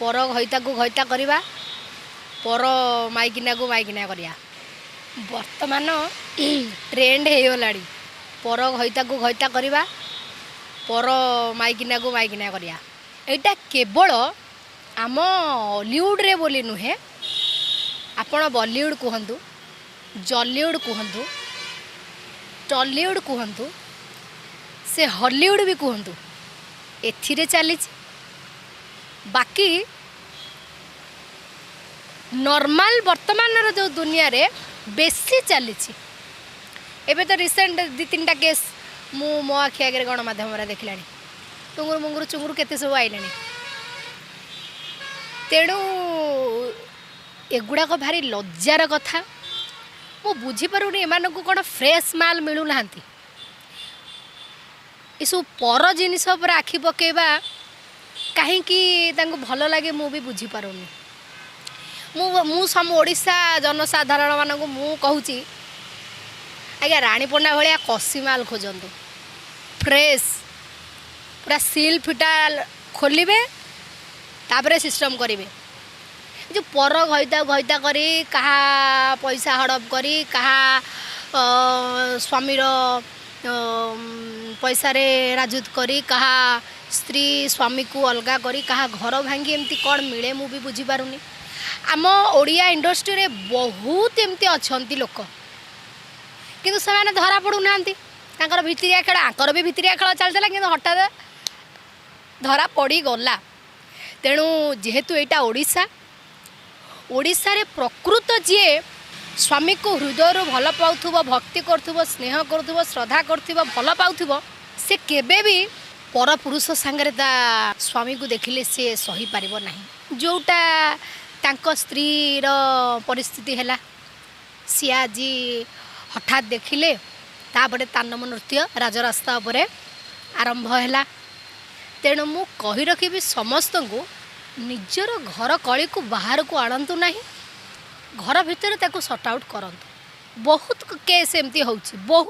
ପର ଘଇତାକୁ ଘଇତା କରିବା, ପର ମାଇକିନାକୁ ମାଇକିନା କରିବା ବର୍ତ୍ତମାନ ଟ୍ରେଣ୍ଡ ହେଇଗଲାଣି। ପର ଘଇତାକୁ ଘଇତା କରିବା, ପର ମାଇକିନାକୁ ମାଇକିନା କରିବା, ଏଇଟା କେବଳ ଆମ ଅଲିଉଡ଼ରେ ବୋଲି ନୁହେଁ। ଆପଣ ବଲିଉଡ଼ କୁହନ୍ତୁ, ଜଲିଉଡ଼ କୁହନ୍ତୁ, ଟଲିଉଡ଼ କୁହନ୍ତୁ, ସେ ହଲିଉଡ଼ ବି କୁହନ୍ତୁ, ଏଥିରେ ଚାଲିଛି। ବାକି ନର୍ମାଲ ବର୍ତ୍ତମାନର ଯେଉଁ ଦୁନିଆରେ ବେଶୀ ଚାଲିଛି। ଏବେ ତ ରିସେଣ୍ଟ ଦୁଇ ତିନିଟା କେସ୍ ମୁଁ ମୋ ଆଖି ଆଗରେ ଗଣମାଧ୍ୟମରେ ଦେଖିଲାଣି। ଟୁଙ୍ଗୁରୁ ମୁଙ୍ଗୁରୁ ଚୁଙ୍ଗୁରୁ କେତେ ସବୁ ଆଇଲାଣି। ତେଣୁ ଏଗୁଡ଼ାକ ଭାରି ଲଜ୍ଜାର କଥା। ମୁଁ ବୁଝିପାରୁନି, ଏମାନଙ୍କୁ କ'ଣ ଫ୍ରେଶ୍ ମାଲ ମିଳୁନାହାନ୍ତି? ଏସବୁ ପର ଜିନିଷ ଉପରେ ଆଖି ପକାଇବା କାହିଁକି ତାଙ୍କୁ ଭଲ ଲାଗେ, ମୁଁ ବି ବୁଝିପାରୁନି। ମୁଁ ସମ ଓଡ଼ିଶା ଜନସାଧାରଣମାନଙ୍କୁ ମୁଁ କହୁଛି, ଆଜ୍ଞା, ରାଣୀ ପଣ୍ଡା ଭଳିଆ କଷି ମାଲ ଖୋଜନ୍ତୁ। ଫ୍ରେଶ୍ ପୁରା ସିଲ୍ ଫିଟା ଖୋଲିବେ, ତାପରେ ସିଷ୍ଟମ୍ କରିବେ। ଏ ଯେଉଁ ପର ଘଇତା ଘଇତା କରି, କାହା ପଇସା ହଡ଼ପ କରି, କାହା ସ୍ୱାମୀର ପଇସାରେ ରାଜୁତ କରି, କାହା ସ୍ତ୍ରୀ ସ୍ୱାମୀକୁ ଅଲଗା କରି, କାହା ଘର ଭାଙ୍ଗି, ଏମିତି କ'ଣ ମିଳେ ମୁଁ ବି ବୁଝିପାରୁନି। ଆମ ଓଡ଼ିଆ ଇଣ୍ଡଷ୍ଟ୍ରିରେ ବହୁତ ଏମିତି ଅଛନ୍ତି ଲୋକ, କିନ୍ତୁ ସେମାନେ ଧରା ପଡ଼ୁନାହାନ୍ତି। ତାଙ୍କର ଭିତିରିଆ ଖେଳ, ଆଙ୍କର ବି ଭିତିରିଆ ଖେଳ ଚାଲିଥିଲା, କିନ୍ତୁ ହଠାତ୍ ଧରା ପଡ଼ିଗଲା। ତେଣୁ ଯେହେତୁ ଏଇଟା ଓଡ଼ିଶା, ଓଡ଼ିଶାରେ ପ୍ରକୃତ ଯିଏ ସ୍ୱାମୀକୁ ହୃଦୟରୁ ଭଲ ପାଉଥିବ, ଭକ୍ତି କରୁଥିବ, ସ୍ନେହ କରୁଥିବ, ଶ୍ରଦ୍ଧା କରୁଥିବ, ଭଲ ପାଉଥିବ, ସେ କେବେ ବି ପରପୁରୁଷ ସାଙ୍ଗରେ ତା ସ୍ୱାମୀକୁ ଦେଖିଲେ ସିଏ ସହିପାରିବ ନାହିଁ। ଯେଉଁଟା ତାଙ୍କ ସ୍ତ୍ରୀର ପରିସ୍ଥିତି ହେଲା, ସିଏ ଆଜି ହଠାତ୍ ଦେଖିଲେ, ତାପରେ ତାଣ୍ଡବ ନୃତ୍ୟ ରାଜରାସ୍ତା ଉପରେ ଆରମ୍ଭ ହେଲା। ତେଣୁ ମୁଁ କହି ରଖିବି ସମସ୍ତଙ୍କୁ, ନିଜର ଘର କଳିକୁ ବାହାରକୁ ଆଣନ୍ତୁ ନାହିଁ, ଘର ଭିତରେ ତାକୁ ସର୍ଟ ଆଉଟ୍ କରନ୍ତୁ। ବହୁତ କେସ୍ ଏମିତି ହେଉଛି, ବହୁତ।